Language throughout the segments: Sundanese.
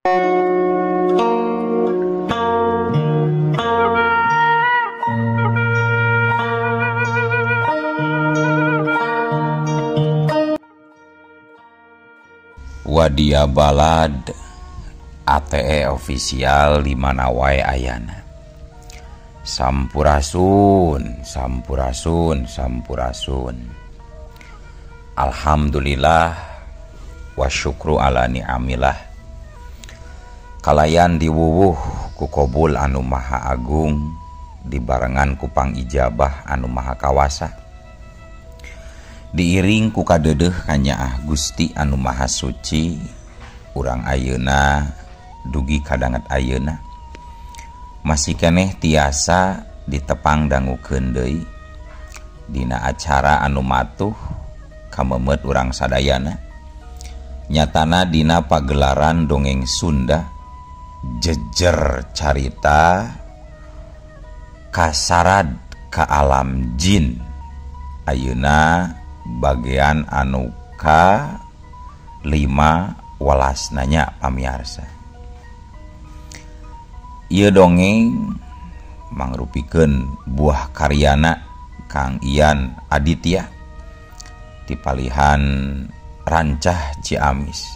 Wadia Balad ATE official di mana wae ayana. Sampurasun, sampurasun, sampurasun. Alhamdulillah wa syukru ala ni'amillah. Kalayan diwuwuh ku kobul anu maha agung, dibarengan ku pangijabah anu maha kawasa. Diiring ku kadeudeuh kanyaah Gusti anu maha suci, urang ayeuna dugi kadanget ayeuna masih keneh tiasa ditepang dangukeun deui dina acara anu matuh kamemet urang sadayana, nyatana dina pagelaran dongeng Sunda jejer carita kasarad ka alam jin ayeuna bagian anu ka 5 welas nanya pamiarsa. Ieu dongeng mangrupikeun buah karyana Kang Ian Aditya dipalihan Rancah Ciamis.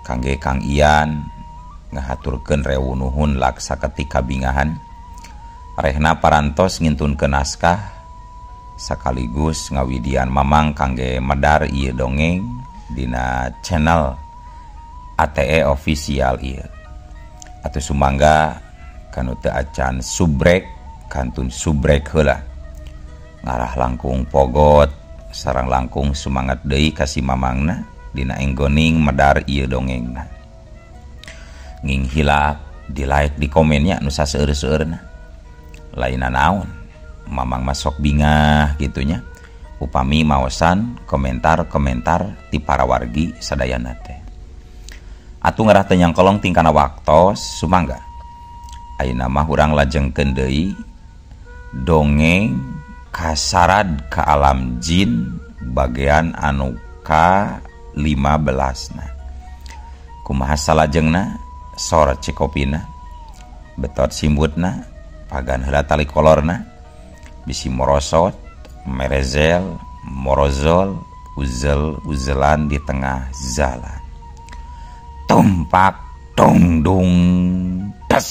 Kangge Kang Ian ngahaturkeun rewu nuhun laksa ketika bingahan rehna parantos ngintunkeun naskah sekaligus ngawidian mamang kangge medar ieu dongeng dina channel ATE official ieu. Atuh sumangga kanu teu acan subrek kantun subrek heula ngarah langkung pogot sareng langkung sumangat deui ka si mamangna dina enggoning medar ieu dongengna. Nging hilap di like di komennya nu saseueur-seueurna. Lainna naon mamang masuk bingah gitunya upami maosan komentar-komentar ti para wargi sadayana teh. Atuh ngarah teu nyangkolong tingkana waktos sumangga ayeuna mah urang lajengkeun deui dongeng kasarad ka alam jin bagian anu ka 15 na. Kumaha salajengna sor cikopina betot simbutna pagan heula tali kolorna bisi morosot, merezel, morozol, uzel-uzelan di tengah jalan. Tumpak, tung, dung, tes.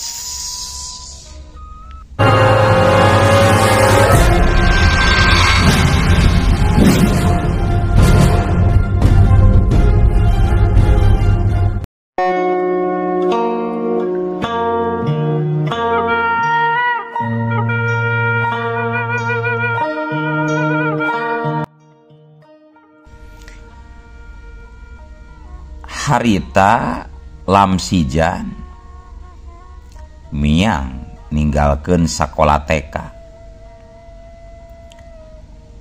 Harita Lamsijan miang ninggalkeun sakola TK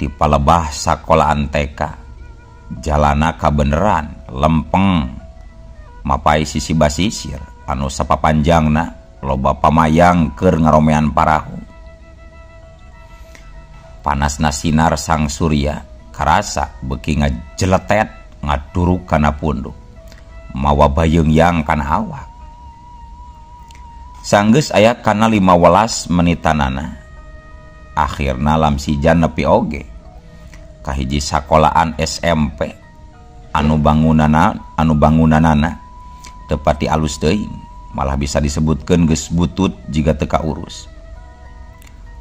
di palebah sakolaan TK jalana kabeneran lempeng mapai sisi basisir anu sapapanjangna loba pamayang keur ngaromean parahu. Panasna sinar sang surya karasa beuki ngajeletet ngaduruk kana punduk mawa bayeung kana awak. Sanggeus aya kana 15 menitanana akhirna Lamsijan nepi oge ka hiji sakolaan SMP anu bangunanana teu pati alus teuing, malah bisa disebutkeun geus butut jiga teu kaurus.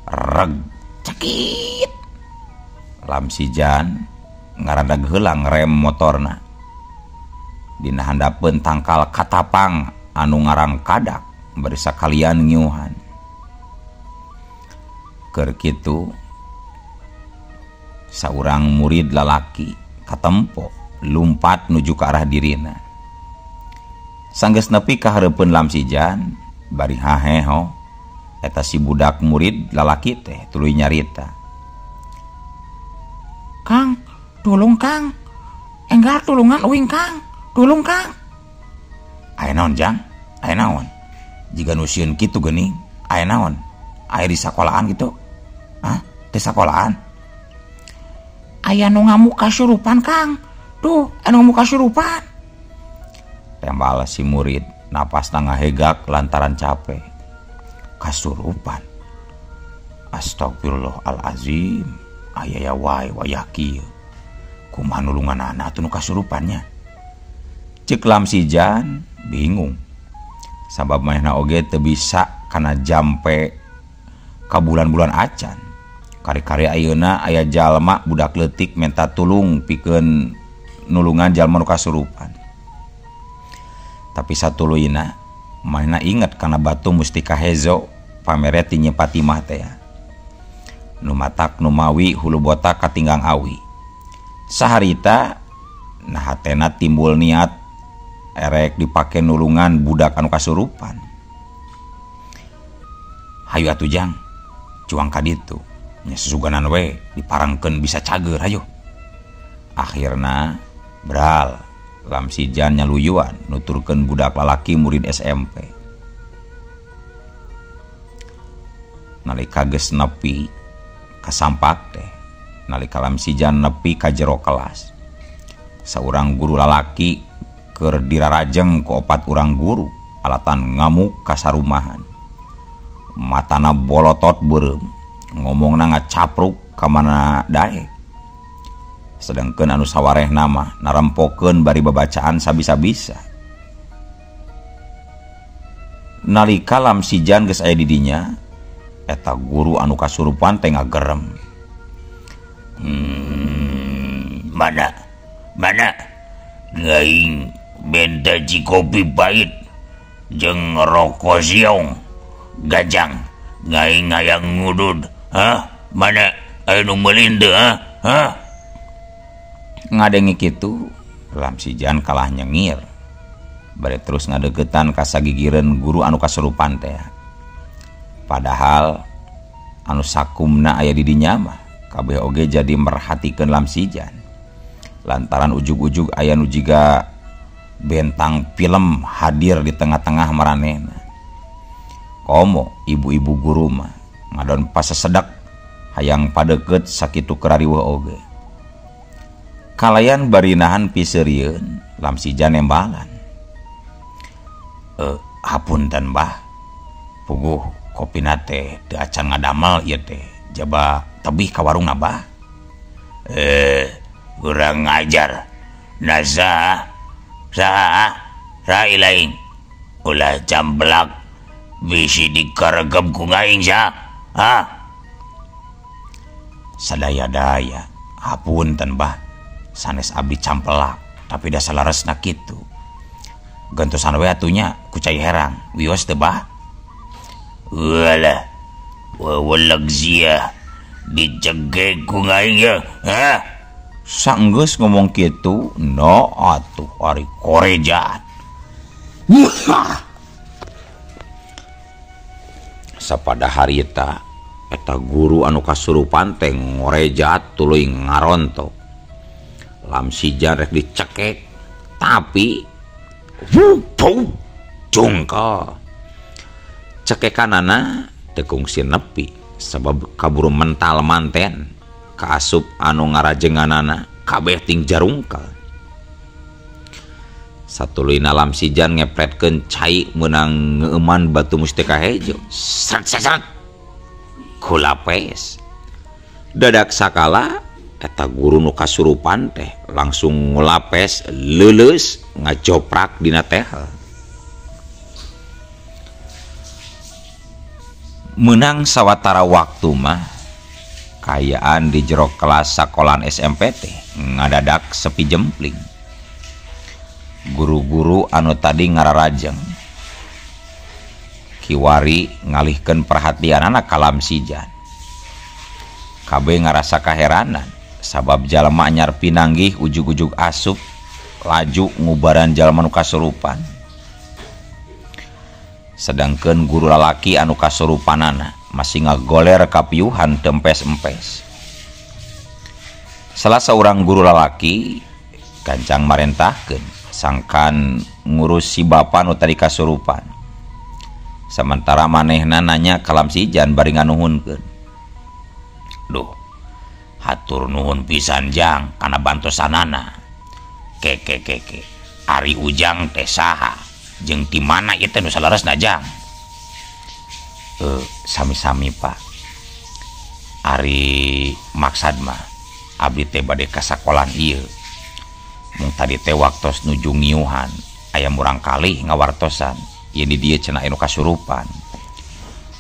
Reg cekit Lamsijan ngaradag heula ngrem motorna dina handapeun tangkal katapang anu ngarangkadak bari sakalian ngiuhan. Keur kitu saurang murid lalaki katempo lumpat nuju ka arah dirina. Sanggeus nepi ka hareupeun Lamsijan bari haheho eta si budak murid lalaki teh tuluy nyarita. Kang, tulung Kang. Enggal tulungan uing Kang. Tulung Kang. Aya naon Jang? Aya naon? Jiga nu sieun kitu geuning. Aya naon? Aya di sakolaan gitu. Hah? Di sakolaan? Aya nu ngamuk kasurupan Kang. Duh, anu ngamuk kasurupan. Tembal si murid napasna ngahegak lantaran capek. Kasurupan. Astagfirullahalazim. Aya ya wae wayah kieu. Kumaha nulunganana atuh nu kasurupannya. Ceuk Lamsijan bingung. Sabab manehna oge teu bisa kana jampe ka bulan-bulan acan. Kari-kari ayeuna aya jalma budak leutik menta tulung pikeun nulungan jalma nu kasurupan. Tapi satuluyna manehna inget kana batu mustika hezo pamere ti Nyi Fatimah teh. Nu matak nu mawi hulu botak katinggang awi. Saharita nah hatena timbul niat erek dipake nulungan budak anu kasurupan. Hayu atuh jang, cuang ka ditu. Nya susuganan we diparangkeun bisa cager hayu. Akhirna bral Lamsijan nyaluyuan nuturkeun budak lalaki murid SMP. Nalika geus nepi kasampak teh, nalika Lamsijan nepi ka jero kelas. Saurang guru lalaki keur dirarajeng ku opat urang guru alatan ngamuk ka sarumahan. Matana bolotot beureum, ngomongna ngacapruk ka mana daek. Sedangkeun anu sawarehna mah narempokeun bari babacaan sabisa-bisa. Nalika Lamsijan geus aya di dinya, eta guru anu kasurupan teh ngagerem. Mana? Mana? Ngaing benta kopi pahit jeung rokok siong gajang ngaing hayang ngudud. Hah? Mana aya nu meuli teu? Hah? Hah? Ngadenge kitu Lamsijan kalah nyengir. Bari terus ngadeukeutan ka sagigireun guru anu kasurupan teh. Padahal anu sakumna aya di dinya mah kabeh oge jadi merhatikeun Lamsijan. Lantaran ujug-ujug aya nu jiga bentang film hadir di tengah-tengah maranehna. Komo ibu-ibu guru mah ngadon pasesedak hayang padeukeut sakitu keur riweuh oge. Kalayan bari nahan piseurieun Lamsijan nembalan. Hapunten bah, puguh kopina teh teu acan ngadamel ieu teh, jaba tebih ka warungna bah. Kurang ngajar. Nah saha saha saha ilaing ulah camplak bisi dikaregep ku ngaing saha. Ha? Sadaya-daya hapunten bah, sanes abdi campelak tapi da salaresna kitu. Gentosan we atunya ku cai herang wios teu bah. Walah weweleg sia dicegek ku ngaing ye. Ha? Sanggeus ngomong kitu no atuh ari korejat. Sapada harita eta guru anu kasurupan teh ngorejat tuluy ngarontok. Lamsijan rek dicekek tapi jungkel. Cekekanana teu kungsi nepi sabab kaburu mental manten kaasup anu ngarajenganana kabeh ting jarungkel. Satuluyna Lamsijan ngepretkeun cai meunang ngeuman batu mustika hejo. Sret sret kulapes. Dadak sakala eta guru nu kasurupan teh langsung ngulapes leuleus ngajoprak dina tehel. Meunang sawatara waktu mah kaayaan di jero kelas sakolaan SMP teh ngadadak sepi jempling. Guru-guru anu tadi ngararajeng kiwari ngalihkeun perhatianana ka Lamsijan. Kabeh ngarasa kaheranan sabab jalma anyar pinanggih ujug-ujug asup laju ngubaran jalma nu kasurupan. Sedangkeun guru lalaki anu kasurupanana masih ngagoler kapiuhan tempes-empes. Salah seorang guru lalaki gancang marentahkeun sangkan ngurus si bapa nu tadi kasurupan. Sementara manehna nanya ka Lamsijan bari nganuhunkeun. Duh, hatur nuhun pisan jang kana bantosanana. Keke keke. Ari Ujang teh saha jeung ti mana ieu teh nu saleresna Jang? Sami-sami Pak. Ari maksad mah abdi teh bade ka sakolaan ieu. Mung tadi teh waktos nuju ngiuhan aya murang kalih ngawartosan ieu di dieu cenah anu kasurupan.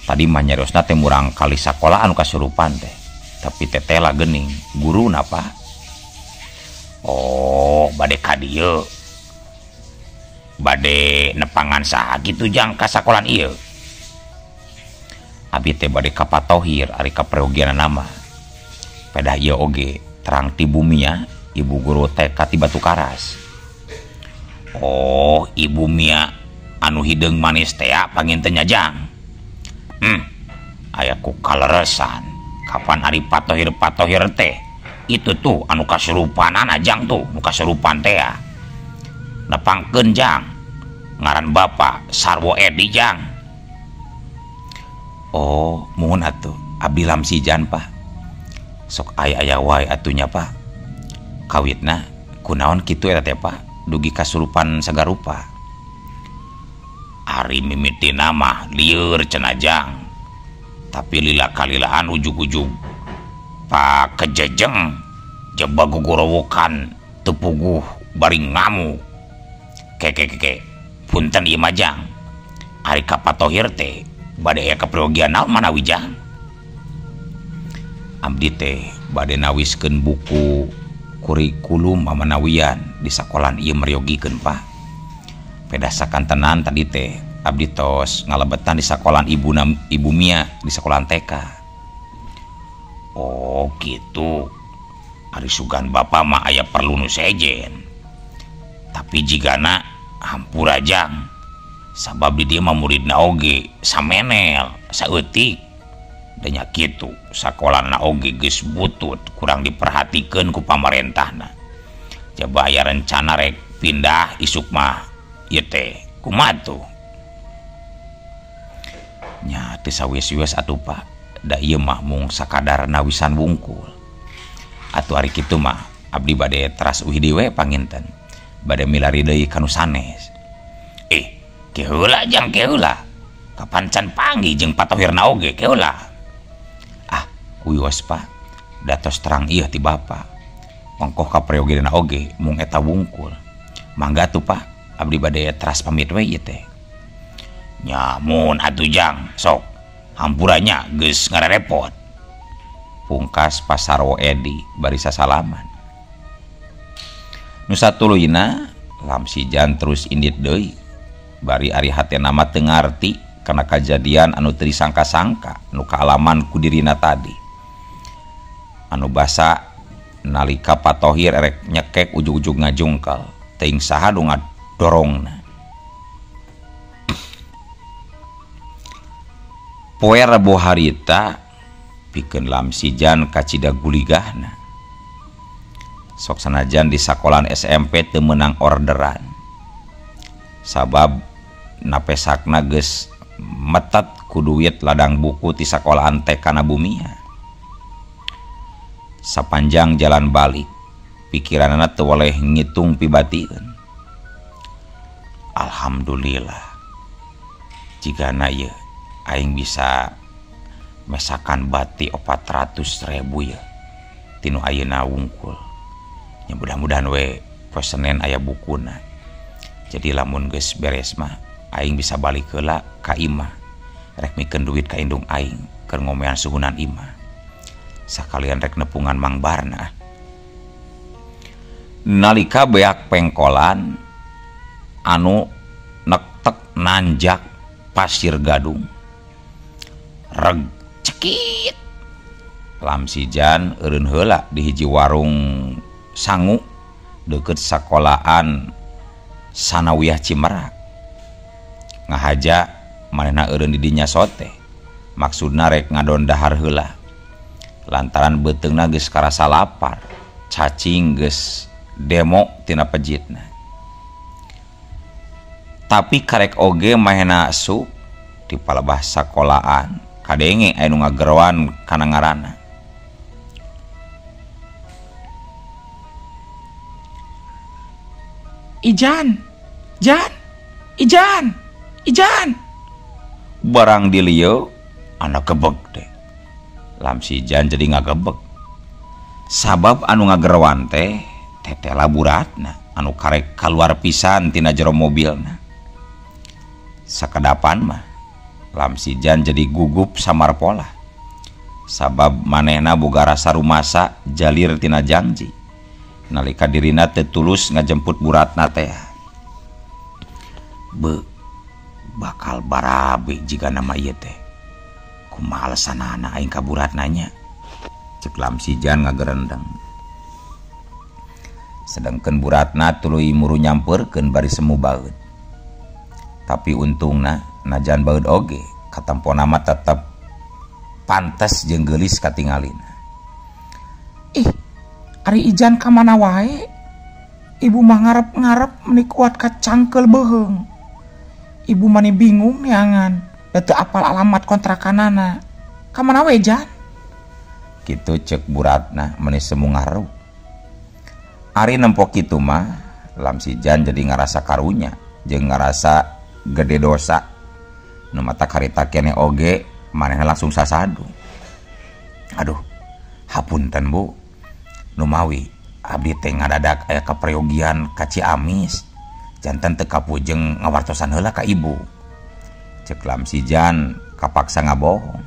Tadi mah nyariosna teh murang kalih sakola anu kasurupan teh. Tapi tetela geuning guruna Pak. Oh, bade ka dieu. Bade nepangan saha kitu Jang ka sakolaan ieu? Abi teh bade ka Patohir ari kapreogianana mah. Pedah ieu oge terang ti Bumia, ibu guru TK ti Batu Karas. Oh, Ibu Mia anu hideung manis teh panginten nya Jang. Aya ku kaleresan. Kapan ari Patohir-patohir teh? Itu tuh anu kasurupanan Jang tuh, nu kasurupan teh ya. Nepangkeun Jang. Ngaran Bapak Sarwo Edi Jang. Oh, muhun atuh. Abdi Lamsijan Pak. Sok aya-aya wae atunya Pak. Kawitna kunaon kitu eta teh Pak? Dugi kasurupan sagarupa. Ari mimitina mah lieur cenah Jang. Tapi lila kalilaan ujug-ujug Pak kejejeng jeba gogorowokan teu puguh bari ngamuk. Keke punten ieu mah Jang. Ari ka Patohir teh bade aya kaperyogian naon manawi Jang? Abdi teh bade nawiskeun buku kurikulum mamanawian di sakolaan ieu meryogikeun Pak. Pedah sakantenan tadi teh abdi tos ngalebetan di sakolaan Ibu Mia di sekolahan TK. Oh gitu. Ari sugan Bapak mah aya perlu nu sejen. Tapi jigana hampura Jang. Sabab di dieu mah muridna oge samenel, saeutik. Da nya kitu, sakolana oge geus butut, kurang diperhatikeun ku pamarentahna. Coba aya rencana rek pindah isuk mah ieu teh kumaha tuh? Nya teu sawios-wios atuh Pak. Da ieu mah mung sakadar nawisan wungkul. Atuh ari kitu mah abdi bade teras uih deui we panginten. Bade milari deui ka nu sanes. Ke heula Jang, ke heula. Kapan can panggih jeung Patohirna oge ke heula. Ah, wios Pak. Da tos terang ieu ti Bapak. Ongkoh kapreogena oge mung eta wungkul. Mangga tuh Pak, abdi bade teras pamit we ieu teh. Nyamun atuh Jang, sok hampuranya geus ngararepot. Pungkas Pak Sarwo Edi bari sasalaman. Nu satuluyna Lamsijan terus indit deui. Bari ari hatena mah teu ngarti kana kajadian anu teu disangka-sangka nu kaalaman ku dirina tadi. Anu basa nalika Patohir erek nyekek ujug-ujug ngajungkal, teuing saha nu ngadorongna. Poe Rebo harita pikeun Lamsijan kacida guligahna. Sok sanajan di sakolaan SMP teu meunang orderan. Sabab napesakna geus metet ku duit ladang buku ti sakolaan TK na Bumia. Sapanjang jalan balik, pikiranana teu woleh ngitung pibatieun. Alhamdulillah. Jigana ieu aing bisa mesakan bati 400.000 ya tinu ayeuna wungkul. Nya mudah-mudahan we poe Senen aya bukuna. Jadi lamun geus beres mah aing bisa balik heula ka imah. Rek mikeun duit ka indung aing keur ngomean suhunan imah. Sakalian rek nepungan Mang Barna. Nalika beak pengkolan anu nektek nanjak pasir gadung. Reg cekit. Lamsijan eureun heula di hiji warung sangu deukeut sakolaan Sanawiyah Cimerak. Ngahaja manehna eureun di dinya sote. Maksudna rek ngadon dahar heula. Lantaran beuteungna geus karasa lapar, cacing geus demo tina pejitna. Tapi karek oge manehna asup di palebah sakolaan kadenge aya nu ngageroan kana ngaranna. Ijan, Jan, Ijan, Ijan. Barang dilieu anak gebeg teh. Lamsijan jadi ngagebeg. Sabab anu ngageroan teh tetela buratna anu karek kaluar pisan tina jero mobilna. Sakedapan mah Lamsijan jadi gugup samar polah. Sabab manehna boga rasa rumasa jalir tina janji. Nalika dirina teu tulus ngajemput buratna teh. Be bakal barabe jiga nama ieu teh. Kumaha alesanana aing ka buratna nya? Cek Lamsijan ngagerendeng. Sedengkeun buratna tuluy muru nyampeurkeun bari semu baeud. Tapi untungna najan baeud oge katempona mah tetep pantes jeung geulis katingalina. Ih, ari Ijan ka mana wae? Ibu mah ngarep-ngarep meni kuat ka cangkeul beuheung. Ibu mani bingung neangan, da teu apal alamat kontrakanana. Ka mana we Jan? Kitu cek buratna meni semu ngaruh. Ari nempo kitu mah Lamsijan jadi ngarasa karunya jeung ngarasa gede dosa. Nu mata karita keneh oge manehna langsung sasadu. Aduh, hapunten Bu. Numawi abdi teh ngadadak aya kaprayogian ka Ciamis. Janten teu kapujeng ngawartosan heula ka ibu. Cek Lamsijan kapaksa ngabohong.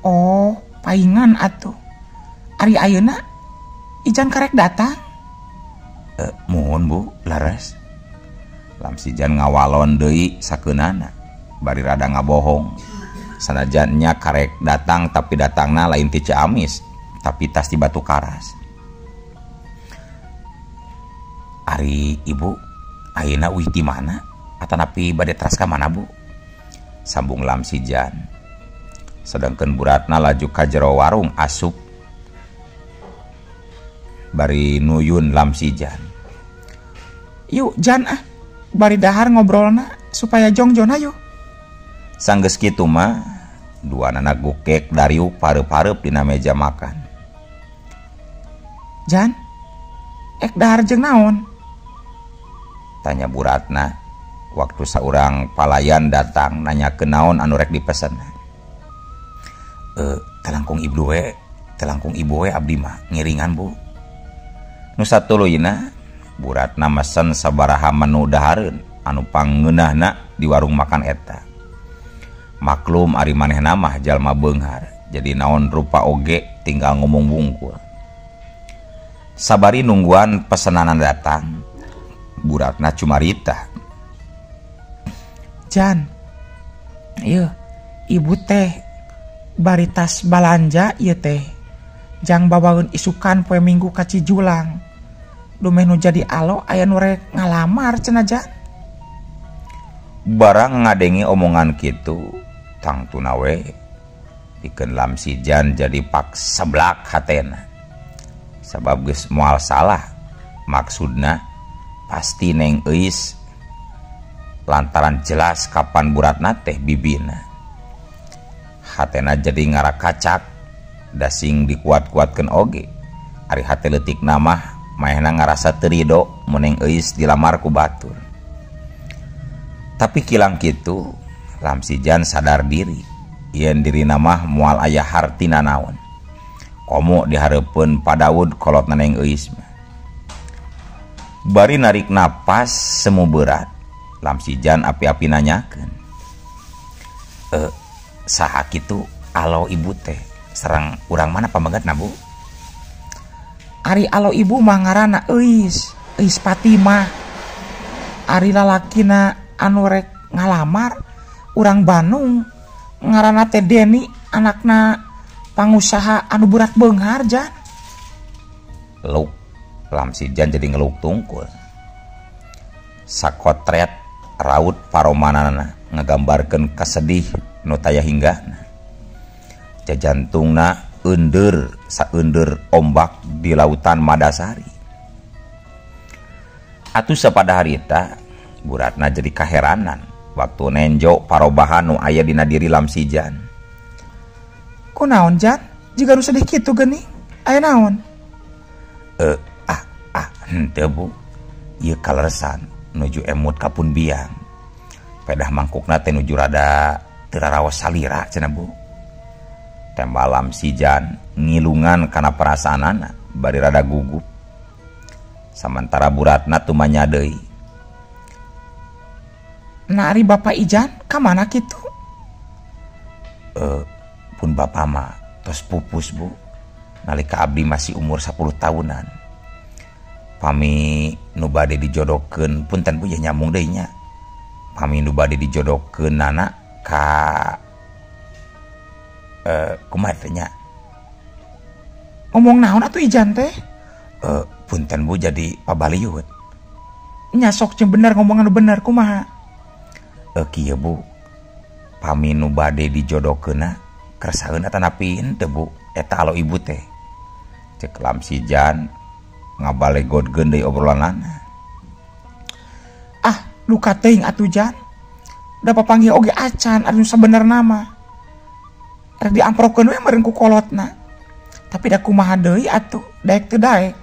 Oh, paingan atuh. Ari ayeuna Ijan karek datang? Muhun Bu, leres. Lamsijan ngawalon deui sakeunana bari rada ngabohong. Sanajan nya karek datang tapi datangna lain ti Ciamis, tapi tas di Batu Karas. Ari ibu ayeuna uih di mana? Atanapi bade teras ka mana Bu? Sambung Lamsijan. Sedangkeun buratna laju ka jero warung asup bari nuyun Lamsijan. Yuk Jan ah, bari dahar ngobrolna supaya jongjon ayo. Sanggeus kitu mah duanana gukek dariuk pareup-pareup dina meja makan. Jan, ek dahar jeung naon? Tanya buratna waktu saurang palayan datang nanyakeun naon anu rek dipesen. Telangkung ibu we, telangkung ibu we abdi mah ngiringan Bu. Nu satuluyna buratna mesen sabaraha menu dahareun anu pangeunahna di warung makan eta. Maklum ari manehna mah jalma beunghar, jadi naon rupa oge tinggal ngomong wungkul. Sabari nungguan pesenanan datang, buratna cumarita. Jan, ieu ibu teh bari tas balanja ieu teh. Jang bawaeun isukan poe Minggu ka Cijulang. Dumeh nu jadi alo aya nu rek ngalamar cenah Jan. Barang ngadenge omongan kitu, tangtuna we pikeun Lamsijan jadi pak seblak hatena. Sabab geus moal salah, maksudna pasti Neng Euis lantaran jelas kapan buratna teh bibina. Hatena jadi ngarakacak, dasing dikuat-kuatkeun oge. Ari hate leutikna mah manehna ngarasa teu rido mun Neng Euis dilamar ku batur. Tapi kilang kitu Lamsijan sadar diri yen dirina mah moal aya hartina naon. Komo dihareupeun padaud kolotna Neng Euis mah. Bari narik napas semu berat, Lamsijan api-api nanyakeun. Saha kitu alo ibu teh sareng urang mana pamegatna Bu? Ari alo ibu mah ngaranna Euis, Euis Fatimah. Ari lalakina anu rek ngalamar urang Bandung ngaranna teh Deni, anakna pangusaha anu berat beunghar Jan. Luk Lamsijan jadi ngeluk tungkul. Sakotret raut paromanana ngagambarkeun kasedih nu taya hinggahna. Jajantungna eundeur saeundeur ombak di lautan Madasari. Atuh sapada harita buratna jadi kaheranan waktu nenjo parobahan nu aya dina diri Lamsijan. Kunaon Jan? Jiga nu sedih kitu geuning. Aya naon? Henteu Bu. Ieu kaleresan nuju emut ka pun biang. Pedah mangkukna teh nuju rada teu raraos salira cenah Bu. Tembalam sijan ngilungan kana perasaanana bari rada gugup. Samantara buratna tumanya deui. Nah ari Bapak Ijan ka mana kitu? Pun Bapak mah tos pupus Bu. Nalika abdi masih umur 10 tahunan. Pami nu bade dijodohkeun punten Bu ya nyambung deui nya. Pami nu bade dijodohkeun nana ka kumaha teh nya? Ngomong naon atuh Ijan teh? Punten Bu jadi pabaliut. Nya sok jeung bener ngomong anu bener kumaha? Kieu Bu. Pami nu bade dijodohkeunna kersaeun atanapi henteu Bu eta alo ibu teh. Cek Lamsijan ngabalegodkeun deui obrolanana. Ah, luka teuing atuh Jan. Da papanggih oge acan anu sabenerna mah. Rek diamprokeun we meureun ku kolotna. Tapi da kumaha deui atuh, daek teu daek.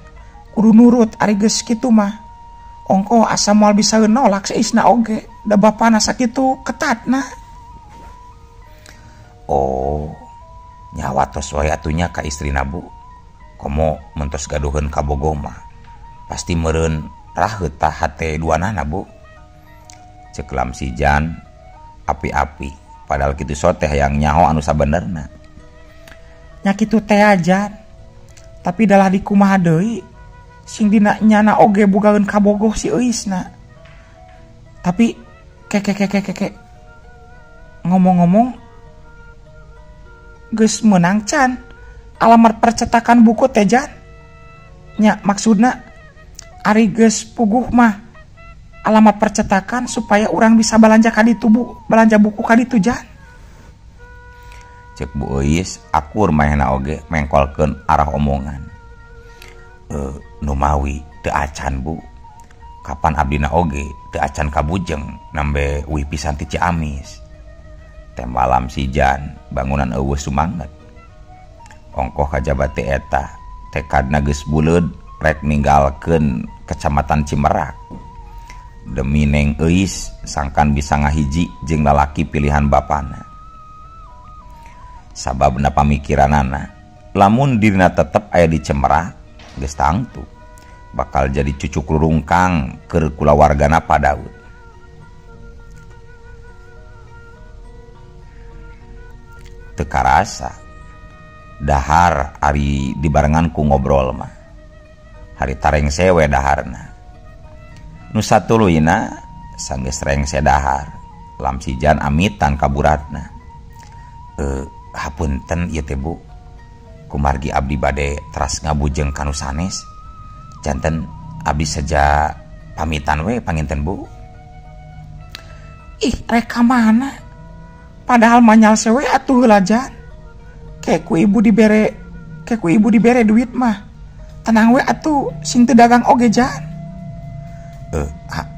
Kudu nurut ari geus kitu mah. Ongko asa moal bisa nolak seisna oge, da bapana sakitu ketatna. Oh, nyawa tos wae atunya ka istrina Bu. Komo mun tos gaduheun kabogoh mah pasti meureun raheut tah hate duanana Bu. Ceuk Lamsijan api-api padahal kitu soteh hayang nyaho anu sabenerna. Nya kitu teh ajan. Tapi dalah dikumaha deui sing dina nyana oge bogaeun kabogoh si Euisna. Tapi keke ngomong-ngomong geus meunang can alamat percetakan buku teh Jan. Nya maksudna ari geus puguh mah alamat percetakan supaya urang bisa balanja ka ditu Bu, balanja buku ka ditu Jan. Cek Bu Euis akur manehna oge mengkolkeun arah omongan. Numawi teu acan Bu. Kapan abdina oge teu acan kabujeng nambe uih pisan ti Ciamis. Tembalam sijan bangunan eueuh sumanget. Ongkoh kajaba teh eta tekadna geus buleud rek ninggalkeun kecamatan Cimerak. Demi Neng Euis sangkan bisa ngahiji jeung lalaki pilihan bapana. Sababna pamikiranana lamun dirina tetep aya di Cimerak geus tangtu bakal jadi cucuk rurungkang keur kulawargana padaud. Teu karasa dahar ari dibarengan ku ngobrol mah. Hari tarengse we daharna. Nu satuluyna sanggeus rengse dahar. Lamsijan amitan ka buratna. Hapunten ieu teh Bu. Kumargi abdi bade teras ngabujeng ka nu sanes. Janten abdi saja pamitan we panginten Bu. Ih, rek ka mana? Padahal manyal sewe atuh heula Jan. Ke ku ibu dibere duit mah. Tenang we atuh sing teu dagang oge Jan.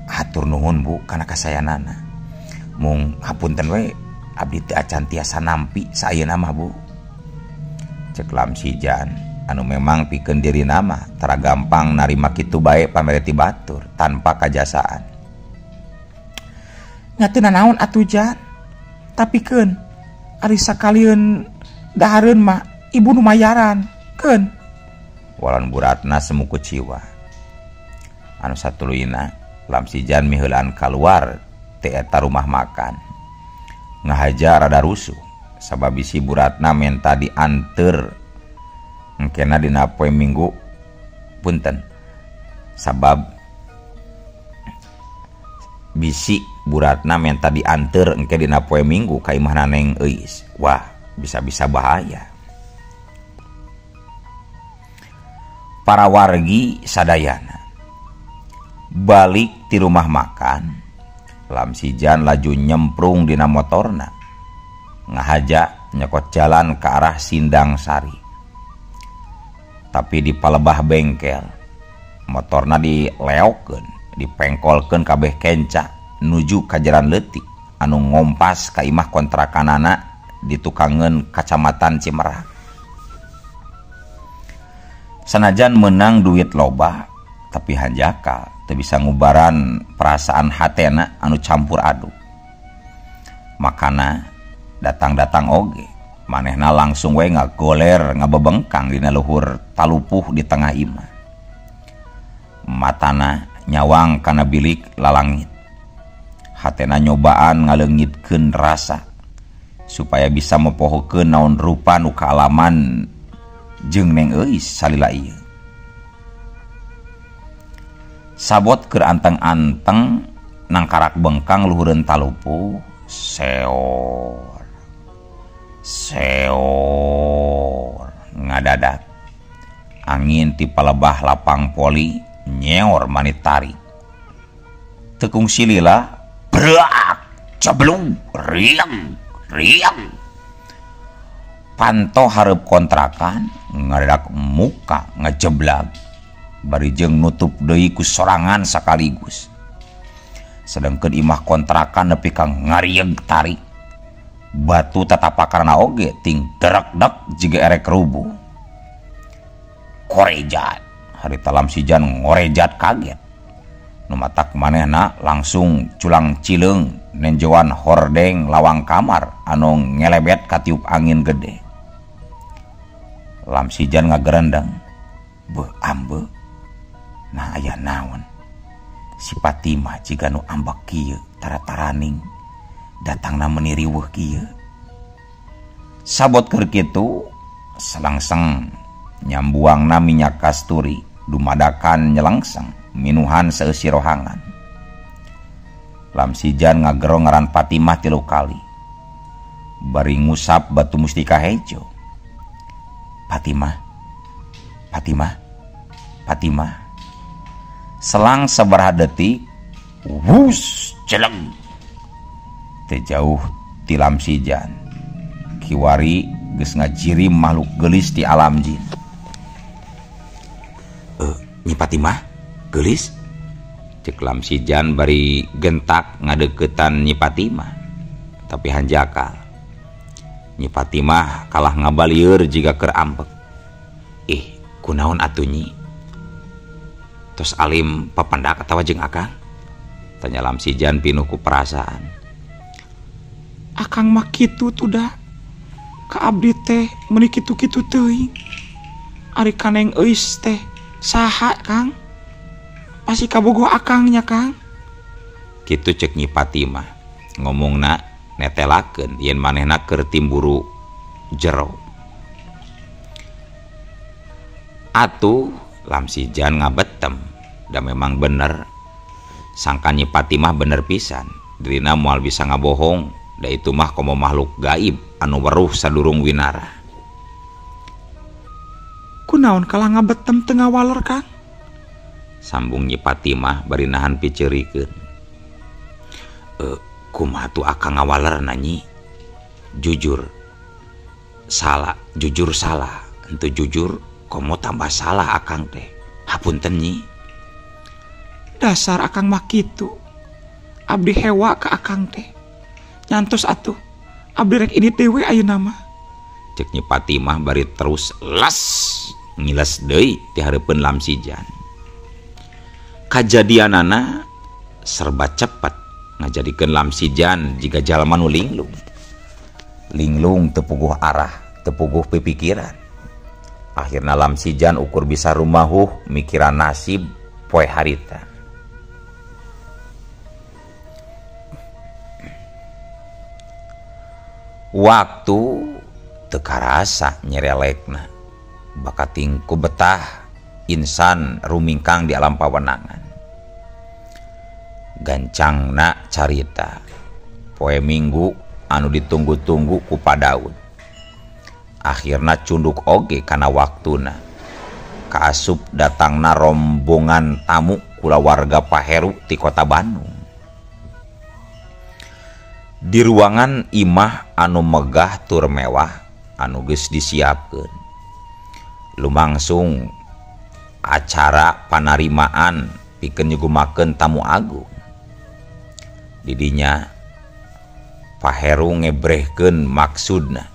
Hatur nuhun Bu kana kasayanana. Mung hapunten we abdi teu acan tiasa nampi sayeuna mah Bu. Cek Lamsijan anu memang pikeun dirina mah tara gampang narima kitu bae pamere ti batur tanpa kajasaan. Nya teu nanaon atuh Jan. Tapi keun ari sakalieun dahareun mah ibu nu mayaran keun. Walon buratna semu kuciwa. Anu satuluyna Lamsijan miheulaan kaluar ti eta rumah makan. Ngahaja rada rusuh sabab bisi buratna menta dianteur engkena dina poe Minggu punten. Sabab bisi buratna menta dianteur engke dina poe Minggu ka imahna Neng Euis. Wah, bisa-bisa bahaya. Para wargi sadayana balik ti rumah makan, Lamsijan laju nyemprung dina motorna ngahaja nyekot jalan ke arah Sindang Sari. Tapi di palebah bengkel motorna dileokeun, dipengkolkeun kabeh kenca nuju ka jalan leutik anu ngompas ka imah kontrakanana di tukangeun kacamatan Cimerak. Sanajan menang duit loba tapi hanjakal Teu bisa ngubaran perasaan hatena anu campur aduk. Makana datang-datang oge manehna langsung we ngagoler ngabebengkang dina luhur talupuh di tengah imah. Matana nyawang kana bilik lalangit. Hatena nyobaan ngaleungitkeun rasa supaya bisa mopohokeun naon rupa nu kaalaman jeung Neng Euis salila ieu. Sabot keur anteng-anteng nangkarak bengkang luhureun talupuh, seor seor ngadadak. Angin ti palebah lapang poli nyeor manit tarik. Tekung silila brak ceblung riang riang. Panto hareup kontrakan ngadadak muka ngejeblag bari jeung nutup deui ku sorangan sakaligus. Sedengkeun imah kontrakan nepi ka ngarieg tarik. Batu tatapakarna oge ting derekdek jiga erek rubuh. Korejat harita Lamsijan ngorejat kaget. Nu matak manehna langsung culang cileung nenjoan hordeng lawang kamar anu ngelebet katiup angin gede. Lamsijan ngagerendeng, beuh ambe, nah aya naon? Si Fatimah jiga nu ambek kieu tara-taraning datangna meuni riweuh kieu. Sabot keur kitu selangseng nyambuangna minyak kasturi dumadakan nyelangseng minuhan seusi rohangan. Lamsijan ngagero ngaran Fatimah 3 kali. Bari ngusap batu mustika hejo. Fatimah, Fatimah, Fatimah. Selang sabaraha detik, wus celeng. Teu jauh ti Lamsijan. Kiwari geus ngajirim makhluk geulis di alam jin. Nyi Fatimah, geulis? Cek Lamsijan bari gentak ngadeukeutan Nyi Fatimah. Tapi hanjakal. Nyi Fatimah kalah ngabalieur jiga keur ambek. Ih, kunaon atuh Nyi? Tos alim papandak atawa jeung akang? Tanya Lamsijan pinuh ku perasaan. Akang mah kitu tuh dah. Ka abdi teh meuni kitu-kitu teuing. Ari ka Neng Euis teh saha Kang? Pasti kabogoh akangnya Kang. Kitu cek Nyi Fatimah. Ngomongna netelakeun yen manehna keur timburu jero. Atuh Lamsijan ngabetem. Da memang bener. Sangka Nyi Fatimah bener pisan. Dirina moal bisa ngabohong. Da itu mah komo makhluk gaib anu weruh sadurung winara. Kunaon kalah ngabetem teu ngawaler Kang? Sambung Nyi Fatimah bari nahan piceurikeun. Kumaha tuh akang ngawalerna Nyi? Jujur salah, jujur salah. Henteu jujur komo tambah salah akang teh. Hapunten Nyi. Dasar akang mah kitu. Abdi hewa ka akang teh. Nyantos atuh. Abdi rek ini dewe ayeuna mah. Cek Nyi Fatimah bari terus las ngiles deui ti hareupeun Lamsijan. Kajadianana serba cepet ngajadikeun Lamsijan jiga jalma nu linglung. Linglung teu puguh arah, teu puguh pipikiran. Akhirna Lamsijan ukur bisa rumahuh mikiran nasib poe harita. Waktu teu karasa nyerelekna, bakating ku betah insan rumingkang di alam pawenangan. Gancangna carita poe Minggu anu ditunggu-tunggu ku Padaud. Akhirna cunduk oge kana waktuna. Kaasup datangna rombongan tamu kulawarga Paheru ti kota Bandung. Di ruangan imah anu megah tur mewah anu geus disiapkeun. Lumangsung acara panarimaan pikeun nyugumakeun tamu agung. Didinya Paheru ngebrehkeun maksudna.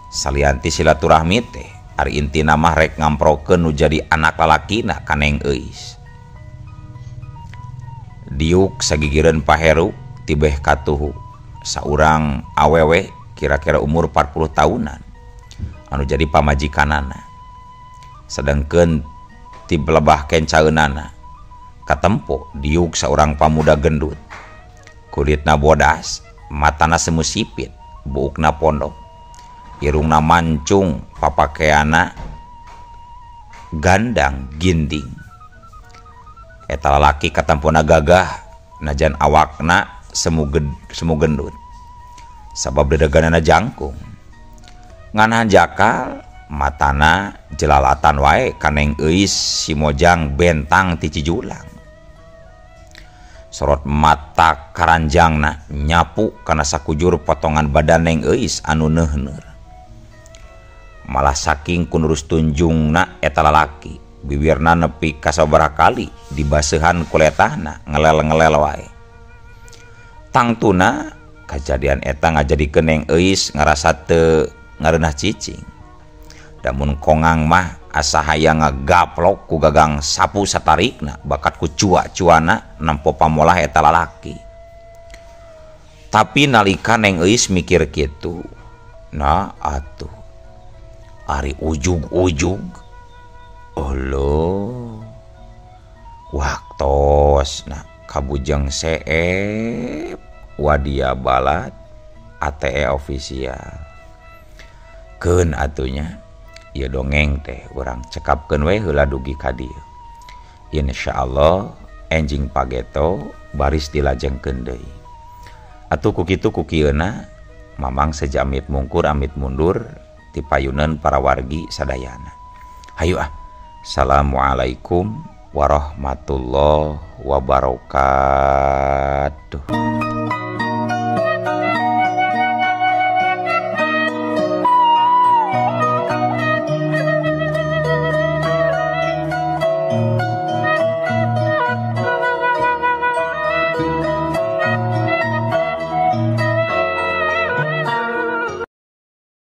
Salianti silaturahmi teh ari intina mah rek ngamprokeun nu jadi anak lalakina ka Neng Euis. Diuk sagigireun Paheru tibeh katuhu saurang awewe kira-kira umur 40 tahunan anu jadi pamajikanana. Sedengkeun ti belebah kencaeunana katempo diuk saurang pamuda gendut. Kulitna bodas, matana semu sipit, buukna pondok, irungna mancung, papakeana gandang ginding. Eta lalaki katempona gagah najan awakna semu gendut. Sabab dedeganana jangkung. Ngan hanjakal matana jelalatan wae kaneng Euis si Mojang bentang ti Cijulang. Sorot mata karanjangna nyapu kana sakujur potongan badan neng Euis anu neuhneur. Malah saking kunurus tunjungna eta lalaki, bibirna nepi ka sabaraha kali dibaseuhan ku letahna ngelel-ngelel wae. Tangtuna kajadian eta ngajadikeun neng Euis ngarasa teu ngareunah cicing. Damun kongang mah asa hayang ngagaplok ku gagang sapu satarikna bakat ku cua-cuana nempo pamolah eta lalaki. Tapi nalika neng Euis mikir kitu, nah atuh ari ujug-ujug olo waktosna kabujeng seep wadia balat ATE official. Keun atunya ieu dongeng teh urang cekapkeun we heula dugi ka dieu. Insyaallah enjing pageto baris dilajengkeun deui. Atuh ku kitu ku kieuna mamang sejamit mungkur amit mundur ti payuneun para wargi sadayana. Hayu ah. Assalamualaikum warahmatullahi wabarakatuh.